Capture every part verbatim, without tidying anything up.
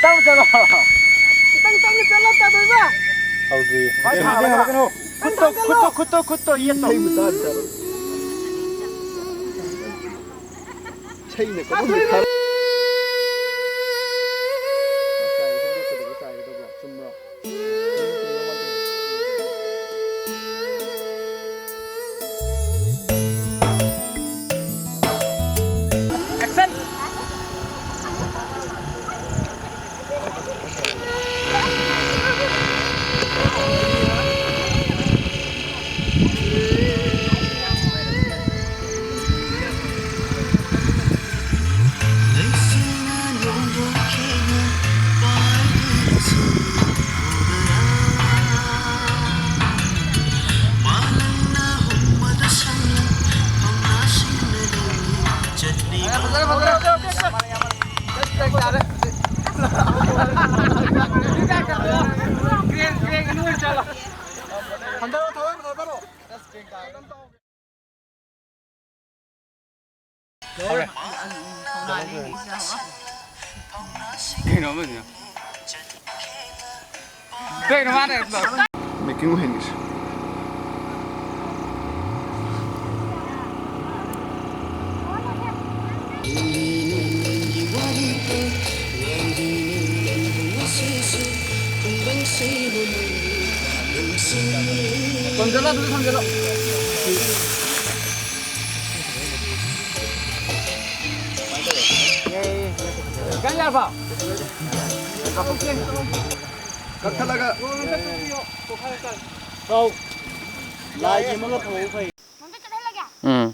ꯇꯞꯅ ꯆꯠꯂꯣ꯫ ꯈꯤꯇꯪ ꯇꯞꯅ ꯆꯠꯂꯣ, ꯇꯥꯗꯣꯏꯕ꯫ ꯍꯧꯗ꯭ꯔꯤ꯫ ꯈꯨꯠꯇꯣ, ꯈꯨꯠꯇꯣ, ꯈꯨꯠꯇꯣ, ꯈꯨꯠꯇꯣ, ꯌꯦꯠꯇꯣ꯫ ꯏꯁꯩꯅ ꯀꯔꯝꯕ ꯊꯥ- ꯆꯨꯝꯕ꯭ꯔꯣ? ꯀꯩꯅꯣ ꯑꯃꯅꯤꯅ꯫ ꯀꯩꯅꯣ ꯃꯥꯅ ꯍꯥꯏꯕꯗꯣ? ꯃꯦꯀꯤꯡ ꯑꯣꯏꯍꯟꯒꯦꯁꯦ꯫ ꯊꯝꯖꯜꯂꯣ, ꯑꯗꯨꯗ ꯊꯝꯖꯜꯂꯣ꯫ ꯀꯔꯤ ꯌꯥꯔꯕ? ꯀꯛꯊꯠꯂꯒ꯫ ꯆꯥꯎ꯫ ꯂꯥꯏꯒꯤ ꯑꯃꯒ ꯊꯝꯃꯧ ꯐꯩ꯫ ꯎꯝ꯫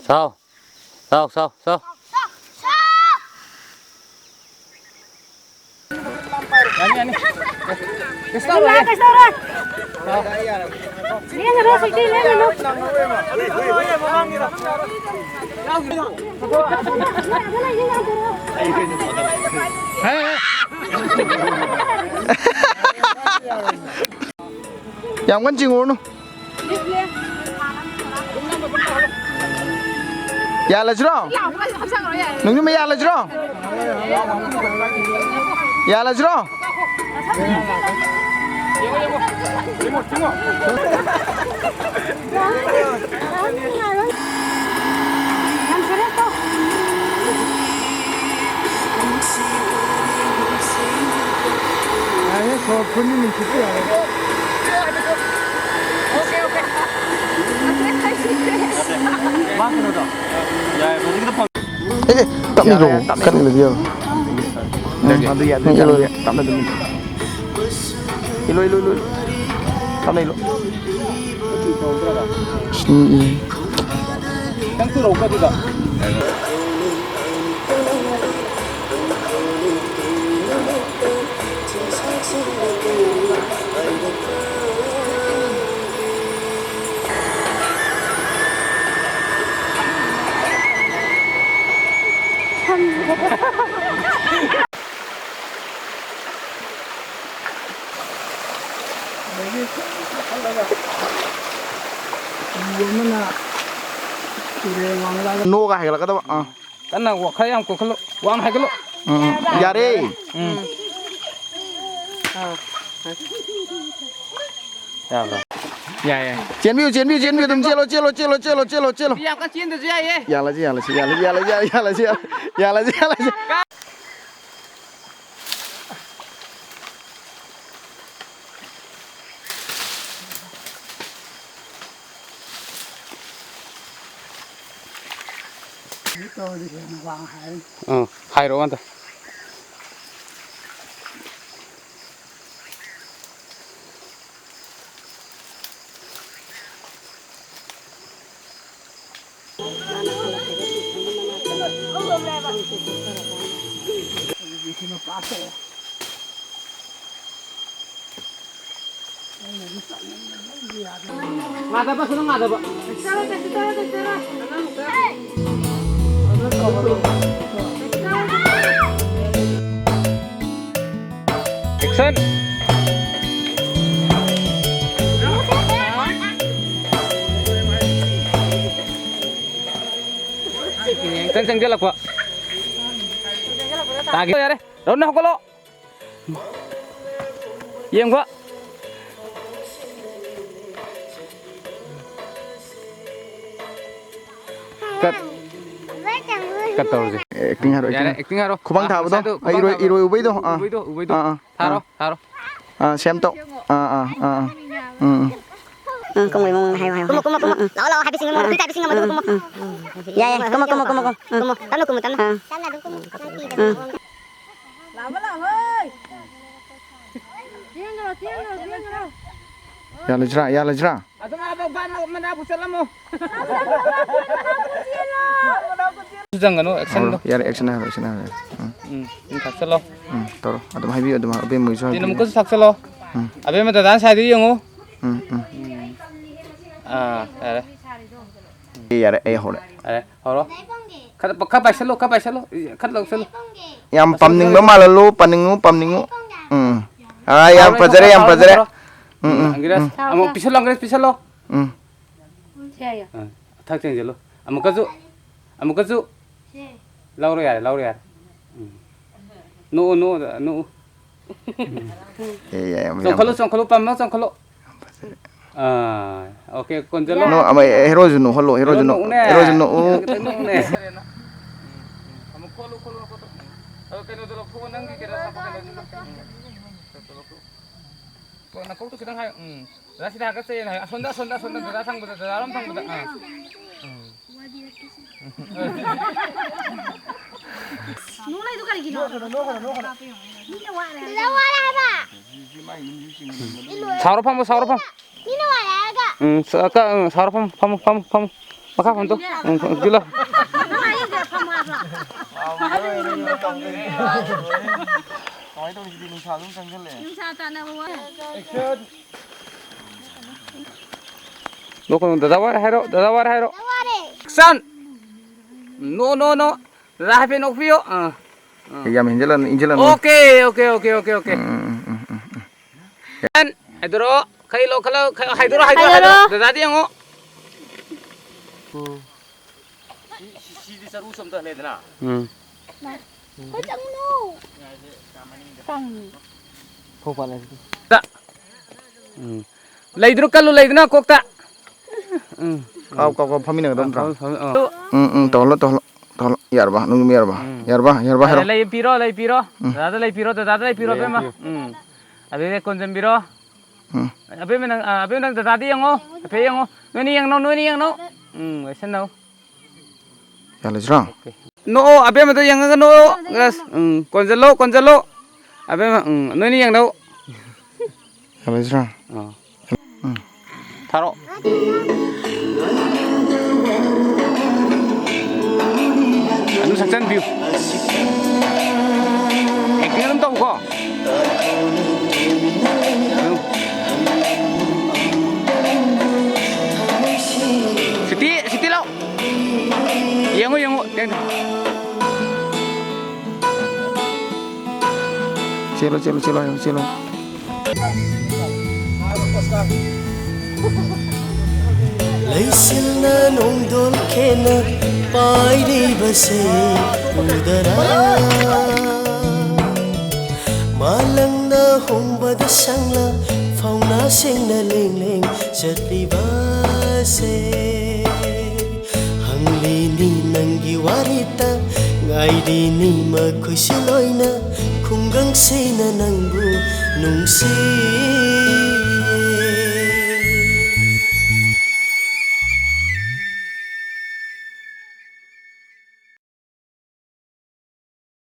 ꯆꯥꯎ꯫ ꯆꯥꯎ, ꯆꯥꯎ, ꯆꯥꯎ꯫ ꯌꯥꯅꯤ, ꯌꯥꯅꯤ꯫ ꯀꯩꯁꯨ ꯇꯧꯔꯣꯏ, ꯀꯩꯁꯨ ꯇꯧꯔꯣꯏ꯫ ꯂꯦꯡꯒꯅꯨ, ꯍꯧꯖꯤꯛꯇꯤ ꯂꯦꯡꯒꯅꯨ꯫ ꯍꯦ, ꯍꯦ꯫ ꯌꯥꯝ ꯀꯟꯅ ꯆꯤꯡꯉꯨꯔꯅꯨ꯫ ꯌꯥꯜꯂꯁꯤꯔꯣ? ꯅꯨꯡꯖꯨꯝꯕ ꯌꯥꯜꯂꯁꯤꯔꯣ? ꯌꯥꯜꯂꯁꯤꯔꯣ? ꯑꯦ, ꯇꯞꯅ ꯏꯜꯂꯣ꯫ ꯀꯟꯅ ꯏꯜꯂꯗꯤ ꯌꯥꯔꯣꯏ꯫ ꯎꯝ, ꯑꯗꯨ ꯌꯥꯗꯦ, ꯎꯝ, ꯏꯜꯂꯣ, ꯏꯜꯂꯣ꯫ ꯇꯞꯅ ꯑꯗꯨꯝ ꯏꯜꯂꯣ꯫ ꯏꯜꯂꯣ, ꯏꯜꯂꯣ, ꯏꯜꯂꯣ, ꯏꯜꯂꯣ꯫ ꯇꯞꯅ ꯏꯜꯂꯣ꯫ ꯎꯝ, ꯎꯝ꯫ ꯈꯤꯇꯪ ꯇꯨꯔꯛꯎꯀꯣ ꯑꯗꯨꯗ꯫ ꯅꯣꯛꯑꯒ ꯍꯥꯏꯒꯠꯂꯛꯀꯗꯕ꯫ ꯑꯥ꯫ ꯀꯟꯅ ꯋꯥ-, ꯈꯔ ꯌꯥꯝ ꯀꯣꯛꯈꯠꯂꯣ꯫ ꯋꯥꯡꯅ ꯍꯥꯏꯒꯠꯂꯣ꯫ ꯎꯝ, ꯌꯥꯔꯦ꯫ ꯎꯝ꯫ ꯌꯥꯕ꯭ꯔꯥ? ꯌꯥꯏ, ꯌꯥꯏ꯫ ꯆꯦꯟꯕꯤꯌꯨ, ꯆꯦꯟꯕꯤꯌꯨ, ꯆꯦꯟꯕꯤꯌꯨ꯫ ꯑꯗꯨꯝ ꯆꯦꯜꯂꯣ, ꯆꯦꯜꯂꯣ, ꯆꯦꯜꯂꯣ, ꯆꯦꯜꯂꯣ, ꯆꯦꯜꯂꯣ, ꯆꯦꯜꯂꯣ꯫ ꯌꯥꯝ ꯀꯟꯅ ꯆꯦꯟꯗ꯭ꯔꯁꯨ ꯌꯥꯏꯌꯦ꯫ ꯌꯥꯜꯂꯁꯤ, ꯌꯥꯜꯂꯁꯤ, ꯌꯥꯜꯂꯁꯤ꯫ ꯑꯥ, ꯍꯥꯏꯔꯛꯑꯣ ꯑꯝꯇ꯫ ꯉꯥꯗꯕ, ꯁꯣꯝꯗ ꯉꯥꯗꯕ꯫ Action! ꯅꯪ ꯆꯪꯁꯤꯜꯂꯛꯄ꯫ ꯇꯥꯒꯦ꯫ ꯌꯥꯔꯦ꯫ ꯔꯣꯅꯥ ꯍꯧꯒꯠꯂꯣ꯫ ꯌꯦꯡꯕ꯫ ꯀꯠ꯫ ꯀꯠ ꯇꯧꯔꯁꯦ꯫ ꯑꯦꯛꯇꯤꯡ ꯍꯥꯏꯔꯣ, ꯌꯥꯔꯦ, ꯑꯦꯛꯇꯤꯡ꯫ ꯑꯦꯛꯇꯤꯡ ꯍꯥꯏꯔꯣ꯫ ꯈꯨꯕꯥꯡ ꯑꯥ, ꯊꯥꯕꯗꯣ? ꯉꯁꯥꯏꯗꯣ ꯑꯩ ꯈꯨꯕꯥꯡ ꯏꯔꯣꯏ, ꯊꯥꯕꯗꯣ꯫ ꯏꯔꯣꯏ ꯎꯕꯩꯗꯣ? ꯑꯥ꯫ ꯎꯕꯩꯗꯣ, ꯎꯕꯩꯗꯣ꯫ ꯑꯥ, ꯑꯥ, ꯊꯥꯔꯣ, ꯑꯥ꯫ ꯊꯥꯔꯣ꯫ ꯑꯥ, ꯁꯦꯝ ꯇꯧ꯫ ꯑꯥ, ꯑꯥ, ꯑꯥ, ꯑꯥ꯫ ꯎꯝ, ꯎꯝ꯫ ꯎꯝ, ꯀꯨꯝꯃꯣ, ꯀꯨꯝꯃꯣ, ꯍꯥꯏꯌꯣ, ꯍꯥꯏꯌꯣ, ꯀꯨꯝꯃꯣ, ꯍꯥꯏꯌꯣ꯫ ꯀꯨꯝꯃꯣ, ꯀꯨꯝꯃꯣ꯫ ꯎꯝ, ꯎꯝ꯫ ꯂꯥꯛꯑꯣ, ꯂꯥꯛꯑꯣ, ꯍꯥꯏꯕꯤ ꯁꯤꯡꯉꯝꯃꯣ, ꯎꯝ, ꯎꯝ꯫ ꯌꯥꯏ, ꯌꯥꯏ꯫ ꯀꯨꯝꯃꯣ, ꯀꯨꯝꯃꯣ, ꯀꯨꯝꯃꯣ, ꯀꯨꯝꯃꯣ꯫ ꯎꯝ꯫ ꯀꯨꯝꯃꯣ, ꯇꯞꯅ ꯀꯨꯝꯃꯣ, ꯇꯞꯅ꯫ ꯑꯥ꯫ ꯇꯞꯅ ꯑꯗꯨꯝ ꯀꯨꯝꯃꯣ꯫ ꯎꯝ꯫ ꯂꯥꯛꯑꯣ, ꯂꯥꯛꯑꯣ, ꯍꯣꯏ꯫ ꯊꯦꯡꯒ꯭ꯔꯣ, ꯊꯦꯡꯒ꯭ꯔꯣ, ꯊꯦꯡꯒ꯭ꯔꯣ꯫ ꯌꯥꯜꯂꯁꯤꯔꯥ, ꯌꯥꯜꯂꯁꯤꯔꯥ? ꯑꯗꯨꯝ ꯑꯥ ꯐꯥꯎ ꯚꯥꯟ ꯃꯅꯥꯛꯄꯨ ꯆꯠꯂꯝꯃꯣ꯫ ꯆꯪꯒꯅꯨ, ꯑꯦꯛꯁꯟꯗꯣ꯫ ꯍꯧꯔꯣ, ꯌꯥꯔꯦ, ꯑꯦꯛꯁꯟ ꯍꯥꯏꯔꯣ, ꯑꯦꯛꯁꯟ ꯍꯥꯏꯔꯣ, ꯌꯥꯔꯦ꯫ ꯎꯝ꯫ ꯎꯝ, ꯎꯝ, ꯊꯥꯛꯆꯜꯂꯣ꯫ ꯎꯝ, ꯇꯧꯔꯣ꯫ ꯑꯗꯨꯝ ꯍꯥꯏꯕꯤꯌꯨ, ꯑꯗꯨꯝ ꯍꯥꯏꯕꯤꯌꯨ, ꯃꯣꯏꯁꯨ ꯁꯤ ꯍꯥꯏꯕꯤꯌꯨ꯫ ꯑꯃꯨꯛꯀꯁꯨ ꯊꯥꯛꯆꯜꯂꯣ꯫ ꯎꯝ꯫ ꯑꯕꯦꯝꯃ, ꯗꯗꯥꯅ ꯁꯥꯏꯗꯣ ꯌꯦꯡꯉꯨ꯫ ꯎꯝ, ꯎꯝ꯫ ꯎꯝ꯫ ꯑꯥ, ꯌꯥꯔꯦ꯫ ꯑꯦ, ꯌꯥꯔꯦ, ꯑꯩ ꯍꯧꯔꯦ꯫ ꯌꯥꯔꯦ, ꯍꯧꯔꯣ꯫ ꯈꯔ, ꯈꯔ ꯄꯥꯏꯁꯜꯂꯣ, ꯈꯔ ꯄꯥꯏꯁꯜꯂꯣ꯫ ꯈꯔ ꯂꯧꯁꯜꯂꯣ꯫ ꯌꯥꯝ ꯄꯥꯏꯁꯜꯂꯣ, ꯄꯥꯝꯅꯤꯡꯕ ꯄꯥꯏꯁꯜꯂꯣ꯫ ꯃꯥꯜꯍꯜꯂꯨ, ꯄꯥꯅꯤꯡꯉꯨ, ꯄꯥꯝꯅꯤꯡꯉꯨ꯫ ꯎꯝ꯫ ꯑꯥ, ꯌꯥꯝ ꯊꯥꯔꯣ, ꯐꯖꯔꯦ, ꯊꯥꯔꯣ, ꯌꯥꯝ ꯊꯥꯔꯣ, ꯐꯖꯔꯦ꯫ ꯊꯥꯔꯣ꯫ ꯎꯝ, ꯎꯝ, ꯑꯪꯒꯤꯔꯁ, ꯎꯝ꯫ ꯑꯃꯨꯛ ꯄꯤꯁꯜꯂꯣ, ꯑꯪꯒꯤꯔꯁ, ꯄꯤꯁꯜꯂꯣ꯫ ꯎꯝ꯫ ꯁꯦ ꯍꯥꯏꯌꯣ꯫ ꯑꯥ, ꯊꯛ ꯆꯦꯡꯁꯤꯜꯂꯨ꯫ ꯑꯃꯨꯛꯀꯁꯨ, ꯑꯃꯨꯛꯀꯁꯨ꯫ ꯁꯦ꯫ ꯂꯧꯔꯣ ꯌꯥꯔꯦ, ꯂꯧꯔꯣ ꯌꯥꯔꯦ꯫ ꯎꯝ꯫ ꯅꯣꯛꯎ, ꯅꯣꯛꯎ, ꯅꯣꯛꯎ꯫ ꯎꯝ꯫ ꯑꯦ, ꯌꯥꯏ, ꯌꯥꯝ ꯆꯣꯡꯈꯠꯂꯨ, ꯐꯖꯩ꯫ ꯆꯣꯡꯈꯠꯂꯨ, ꯄꯥꯝꯃꯣ, ꯆꯣꯡꯈꯠꯂꯨ꯫ ꯑꯥ, ꯑꯣꯀꯦ, ꯀꯣꯟꯁꯤꯜꯂꯣ꯫ ꯅꯣꯛ, ꯑꯃ, ꯍꯦꯔꯣꯁꯨ ꯅꯣꯛꯍꯜꯂꯣ, ꯍꯦꯔꯣꯁꯨ ꯍꯦꯔꯣ ꯅꯣꯛ-, ꯅꯣꯛꯎꯅꯦ꯫ ꯍꯦꯔꯣꯁꯨ ꯅꯣꯛꯎ꯫ ꯈꯤꯇꯪ ꯅꯣꯛꯎꯅꯦ꯫ ꯑꯃꯨꯛ ꯈꯣꯠꯂꯨ, ꯈꯣꯠꯂꯨ, ꯈꯣꯠꯂꯨ꯫ ꯑ, ꯀꯩꯅꯣꯗꯣ ꯂꯧꯊꯣꯛꯑꯣ, ꯅꯪꯒꯤ ꯀꯩꯅꯣ ꯁꯥꯄꯣꯟ ꯀꯩꯅꯣꯗꯣ꯫ ꯎꯝ꯫ ꯅꯀꯣꯛꯇꯣ ꯈꯤꯇꯪ ꯍꯥꯏ-, ꯎꯝ꯫ ꯗꯗꯥ ꯁꯤꯗ ꯍꯥꯀꯠꯆꯩꯅ ꯍꯥꯏ-, ꯑꯁꯣꯝꯗ, ꯑꯁꯣꯝꯗ, ꯑꯁꯣꯝꯗ, ꯗꯗꯥ ꯊꯪꯕꯗ, ꯗꯗꯥꯔꯣꯝ ꯊꯪꯕꯗ, ꯑꯥ꯫ ꯎꯝ꯫ ꯅꯣꯛꯂꯛꯏꯗꯣ ꯀꯔꯤꯒꯤꯅꯣ? ꯃꯤꯅ ꯋꯥꯔꯦ ꯍꯥꯏꯕ꯫ ꯁꯥꯎꯔ ꯐꯝꯃꯣ, ꯁꯥꯎꯔ ꯐꯝꯃꯣ꯫ ꯃꯤꯅ ꯋꯥꯔꯦ ꯍꯥꯏꯔꯒ꯫ ꯎꯝ, ꯁ-, ꯀ-, ꯎꯝ, ꯁꯥꯎꯔ ꯐꯝꯃꯣ, ꯐꯝꯃꯣ, ꯐꯝꯃꯣ, ꯐꯝꯃꯣ꯫ ꯃꯈꯥ ꯐꯝꯃꯣ ꯇꯨ꯫ ꯎꯝ, ꯐꯝ-, ꯇꯨ ꯂꯥꯎ꯫ ꯀꯃꯥꯏꯅ ꯇꯧꯔꯤꯁꯤꯗꯤ ꯅꯨꯡꯁꯥ ꯑꯗꯨꯝ ꯆꯪꯁꯤꯜꯂꯛꯑꯦ? ꯅꯨꯡꯁꯥ ꯇꯥꯟꯅꯕ ꯋꯥ꯫ ꯅꯣꯛꯀꯅꯨ, ꯗꯗꯥ ꯋꯥꯔꯦ ꯍꯥꯏꯔꯣ, ꯗꯗꯥ ꯋꯥꯔꯦ ꯍꯥꯏꯔꯣ꯫ ꯗꯗꯥ ꯋꯥꯔꯦ꯫ Action! ꯅꯣ, ꯅꯣ, ꯅꯣ꯫ ꯗꯗꯥ ꯍꯥꯏꯐꯦꯠ ꯅꯣꯛꯄꯤꯌꯣ꯫ ꯑꯥ, ꯑꯥ꯫ ꯌꯥꯝ ꯏꯟꯖꯜꯂꯅꯨ, ꯏꯟꯖꯜꯂꯅꯨ꯫ Okay, okay, okay, okay. ꯎꯝ, ꯎꯝ, ꯎꯝ, ꯎꯝ, ꯎꯝ, ꯎꯝ꯫ ꯍꯥꯏꯗꯣꯔꯛꯑꯣ, ꯈꯔ ꯂꯧꯈꯠꯂꯣ, ꯈꯔ ꯍꯥꯏꯗꯣꯔꯛꯑꯣ, ꯍꯥꯏꯗꯣꯔꯛꯑꯣ, ꯍꯥꯏꯗꯣꯔꯛꯑꯣ꯫ ꯍꯥꯏꯗꯣꯔꯛꯑꯣ꯫ ꯗꯗꯥꯗꯤ ꯌꯦꯡꯉꯣ꯫ ꯎꯝ꯫ ꯎꯝ꯫ ꯇ-, ꯎꯝ꯫ ꯂꯩꯗ꯭ꯔꯣ, ꯀꯜꯂꯨ ꯂꯩꯗꯅ ꯀꯣꯛꯇ꯫ ꯎꯝ꯫ ꯀꯥꯎ, ꯀꯥꯎ, ꯀꯥꯎ, ꯐꯝꯃꯤꯟꯅꯒꯗꯕ ꯅꯠꯇ꯭ꯔꯣ? ꯐꯝ-, ꯐꯝ-, ꯑ꯫ ꯎꯝ, ꯎꯝ, ꯇꯧꯍꯜꯂꯣ, ꯇꯧꯍꯜꯂꯣ, ꯇꯧꯍꯜꯂꯣ꯫ ꯌꯥꯔꯕ? ꯅꯪ ꯌꯨꯝ ꯌꯥꯔꯕ? ꯎꯝ꯫ ꯌꯥꯔꯕ? ꯌꯥꯔꯕ? ꯍꯥꯏꯔꯣ꯫ ꯂꯩ ꯄꯤꯔꯣ, ꯂꯩ ꯄꯤꯔꯣ꯫ ꯎꯝ꯫ ꯗꯗꯥꯗ ꯂꯩ ꯄꯤꯔꯣ, ꯗꯗꯥꯗ ꯂꯩ ꯄꯤꯔꯣ, ꯂꯩ ꯑꯕꯦꯝꯃ꯫ ꯄꯤꯔꯣ꯫ ꯎꯝ꯫ ꯑꯗꯨꯗꯩ ꯀꯣꯟꯖꯟꯕꯤꯔꯣ꯫ ꯎꯝ꯫ ꯑꯕꯦꯝꯃ ꯅꯪ, ꯑ, ꯑꯕꯦꯝꯃ ꯅꯪ ꯗꯗꯥꯗ ꯌꯦꯡꯉꯣ꯫ ꯍꯥꯏꯐꯦꯠ ꯌꯦꯡꯉꯣ꯫ ꯅꯣꯏꯅꯤ ꯌꯦꯡꯅꯧ, ꯅꯣꯏꯅꯤ ꯌꯦꯡꯅꯧ꯫ ꯎꯝ, ꯂꯣꯏꯁꯟꯅꯧ꯫ ꯌꯥꯜꯂꯁꯤꯔꯣ? ꯅꯣꯛꯑꯣ, ꯑꯕꯦꯝꯃꯗꯣ ꯌꯦꯡꯉꯒ ꯅꯣꯛꯑꯣ꯫ ꯑꯁ, ꯎꯝ, ꯀꯣꯟꯖꯜꯂꯣ, ꯀꯣꯟꯖꯜꯂꯣ꯫ ꯑꯕꯦꯝꯃ, ꯎꯝ, ꯅꯣꯏꯅꯤ ꯌꯦꯡꯅꯧ꯫ ꯌꯥꯜꯂꯁꯤꯔꯣ? ꯑꯥ꯫ ꯎꯝ꯫ ꯊꯥꯔꯛꯑꯣ꯫ ꯑꯗꯨ ꯁꯛꯆꯟꯕꯤꯌꯨ꯫ Acting ꯑꯗꯨꯝ ꯇꯧꯀꯣ꯫ ꯁꯤꯇꯤ, ꯁꯤꯇꯤ ꯂꯥꯎ꯫ ꯌꯦꯡꯉꯨ, ꯌꯦꯡꯉꯨ, ꯌꯦꯡꯉꯨ꯫ ꯆꯦꯜꯂꯣ, ꯆꯦꯜꯂꯣ, ꯆꯦꯜꯂꯣ, ꯆꯦꯜꯂꯣ꯫ ꯂꯩꯆꯤꯜꯅ ꯅꯣꯡꯗꯣꯜ ꯈꯦꯅ ꯄꯥꯏꯔꯤꯕꯁꯦ ꯎꯗꯔꯥ? ꯃꯥꯂꯪꯅ ꯍꯣꯡꯕꯗ ꯁꯪꯂ ꯐꯥꯎꯅꯥꯁꯤꯡꯅ ꯂꯦꯡ ꯂꯦꯡ ꯆꯠꯂꯤꯕꯁꯦ꯫ ꯍꯪꯂꯤꯅꯤ ꯅꯪꯒꯤ ꯋꯥꯔꯤꯇ, ꯉꯥꯏꯔꯤꯅꯤ ꯃꯈꯣꯏꯁꯨ ꯂꯣꯏꯅ, ꯈꯨꯡꯒꯪꯁꯤꯅ ꯅꯪꯕꯨ ꯅꯨꯡꯁꯤ꯫